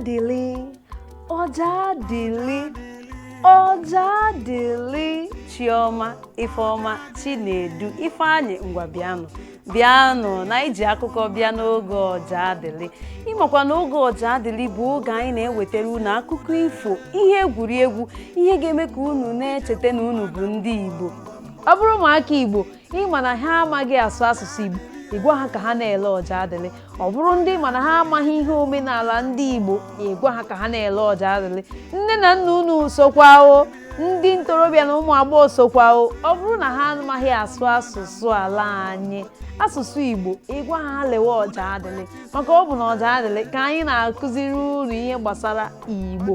Ọjadịlị, Ọjadịlị, Ọjadịlị. Chioma, Ifeọma, Chinedu, Ifeanyị, ngwa bịanụ bịanụ na iji akụkọ bịa n'oge Ọjadịlị. Ịmakwa na oge Ọjadịlị bụ oge anyị na-ewetara unu akụkọ ifo, ihe egwuregwu, ihe ga-eme ka unu na-echeta na unu bụ ndị Igbo. Ọ bụrụ ụmụaka Igbo ịma na ha amaghị asụ asụsụ Igbo, ị gwa ha ka ha na-ele Ọjadịlị. Ọ bụrụ ndị ma na ha amaghị ihe omenala ndị Igbo, ị gwa ha ka ha na-ele Ọjadịlị. Nne na nna unu sokwa o, ndị ntorobịa na ụmụ agbọghọ sokwa o. Ọ bụrụ na ha amaghị asụ asụsụ ala anyị, asụsụ Igbo, ị gwa ha lewe Ọjadịlị, maka ọ bụ na Ọjadịlị ka anyị na-akụziri unu ihe gbasara Igbo.